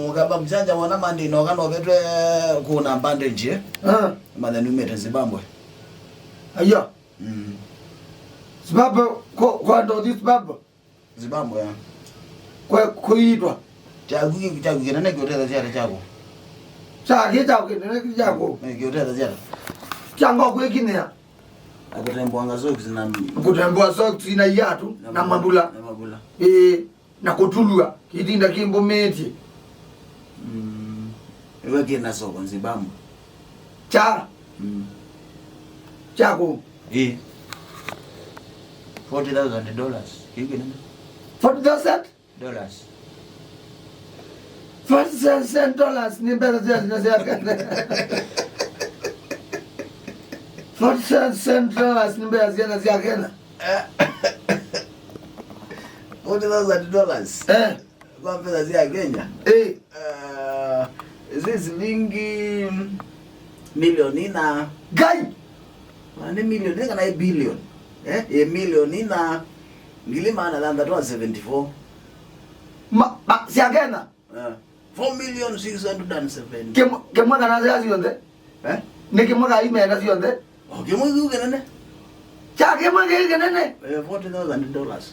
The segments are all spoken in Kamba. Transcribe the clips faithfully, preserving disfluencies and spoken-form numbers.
Mũkamba mjanja mwana mandi noka novetwe kuna bandage, eh? Ah. Manya numĩte Zimbabwe. Aya. Mm. Zimbabwe, ko, kwa ndo Zimbabwe? Zimbabwe, ya. Kwa kuitwa. Kyaku, kyaku kĩnene kĩũtethasya ata kyaku? Kyaki kyaku kĩnene kyaku? Eh, kĩũtethasya ata? Kyanga kwĩkinyĩa. Akutembwanga socks na kutembwa socks na iatu na, na mavula, mavula. Na mavula. Ĩĩ. Na kũtulw'a kĩtinda kĩmbũmĩtye. Mm. Ĩwe kĩna soko Zimbabwe. Kya? Mm. Kya kũ? Ĩ. Forty thousand dollars. Kĩu kĩnene. Forty thousand? Dollars. Forty thousand dollars nĩ mbesa sya, sya, sya Kenya. Forty thousand dollars nĩ mbesa sya, sya Kenya. Forty thousand dollars. Eh. Kwa pesa sya Kenya. Eh. Eh, zi silingi milioni ina. Ngai! Na nĩ milioni ina kana ĩ bilioni? Eh, ĩ milioni ina ngili maana thanthatũ na seventy-four. Ma, ma, sya Kenya? Eh, four million six hundred and seventy. Kĩmwe, kĩmwe kana sya syonthe? Eh? Nĩ kĩmwe ka imenda syonthe? O kĩmwe kĩu kĩnene. Kya kĩmwe kĩu kĩnene? Eh, forty thousand dollars.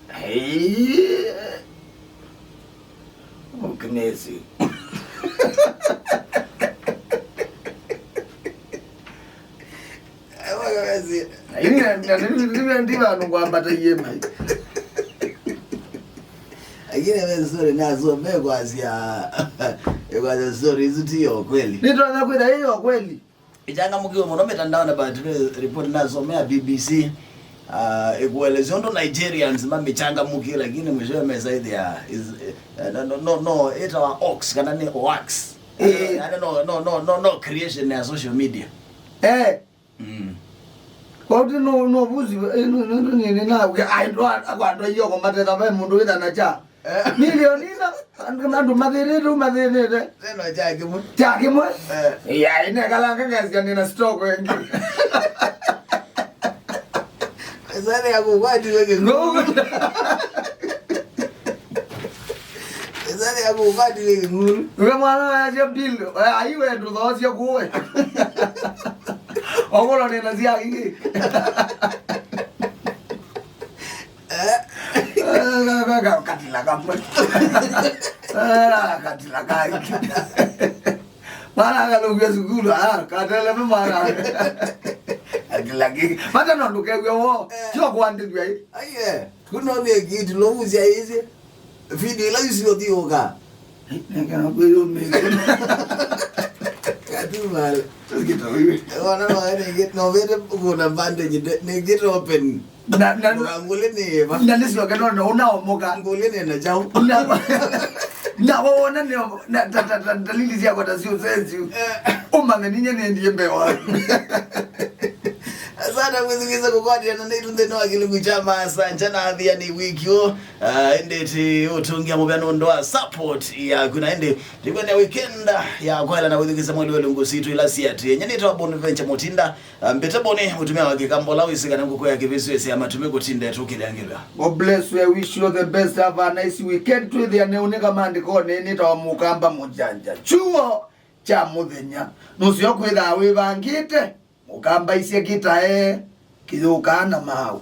Hey. Ũkĩnĩsĩ. Lakini na, na, na, na, ndi vandu ngwambata iye mai. Lakini we story nazo me kwasya, kwasya story isu ti yo kweli. Nitonya kwĩtha ĩ yo kweli. Ichangamũkiwe mũno mitandaoni, but ve report nasomea B B C, uh, ikuelezya ũndũ Nigerians mamichangamũkie, lakini mwishowe mesa ithia is, uh, no, no, no, no, ĩtawa ox kana nĩ oax. Eh. Yani no, no, no, no, no creation ya social media. Eh. Mm. Kwa ũtĩ no, no vuzi, eh, no, no, no, nĩ, nĩ, na, ai, ndo, a, kwa ndo iyo ko mateta ve mũndũ wĩtha na cha. Eh. Milioni ina, andũ, andũ mathĩnĩte, mathĩnĩte. Tena cha kĩmwe. Cha kĩmwe? Eh. Ya, ine kalanga ngasya nina stock wengi. Sare ya kukwati weke ngulu. Sare ya kukwati weke ngulu. We mwana wa ya bill, aiwe ndũthoosya kuwe. Ogolo nina cia gigi. Eh? Eh, ka, ka, ka, katila kamwe. Eh, katila kangi. Mwana akalũkw'a sukulu, ah, kateleme mwana. Katila kangi. Mata no ndũkew'e wo. Eh. Sio kwandĩthw'a ĩ. Aiye. Kuno nĩ kitu lo usia hizi. Video ila isi ũthiũka. Nengana kwĩyũmĩte. Katumale. Tũsikĩta ũiwe. Ona no ene get no vete kuna bandage nĩ get open. Na, na, ngule nĩ va. Na nĩsio kana no unaomoka. Ngule nĩ na chao. Na, na wona nĩ na ta, ta, ta, dalili cia kwata sio sense. Eh. Umane ninye nĩ ndiye mbewa. Asante kwĩthukĩĩsya kũkwatĩana naitũ nthĩnĩ wa kĩlungu kya Maasanja na Athiani wiki ũũ. Ah, ĩndĩ tũũtũngĩa mũvea nũndũ wa support yaku, na ĩndĩ tũkwendea weekend ya kwaĩla na kwĩthukĩĩsya mweli wa ilungu sitũ ila siatĩĩe. Nyie nĩtawa Bonaventure Mutinda, ah, mbĩte Boni, mũtumĩa wa Kĩkamba ũla wĩsĩ kana ngũkũ ya kĩvĩsĩ wĩsĩ ya matumĩ kũtinda ĩtũkĩlangĩlw'a. God bless you, I wish you the best, have a nice weekend. Twĩthĩane ũnĩka maandĩkonĩ, nĩtawa Mũkamba Mũjanja. Chuo kya mũthenya. Nũseo kwĩthaa wĩvangĩte, mũkambaisye kĩtae kĩyũkaa na maaũ.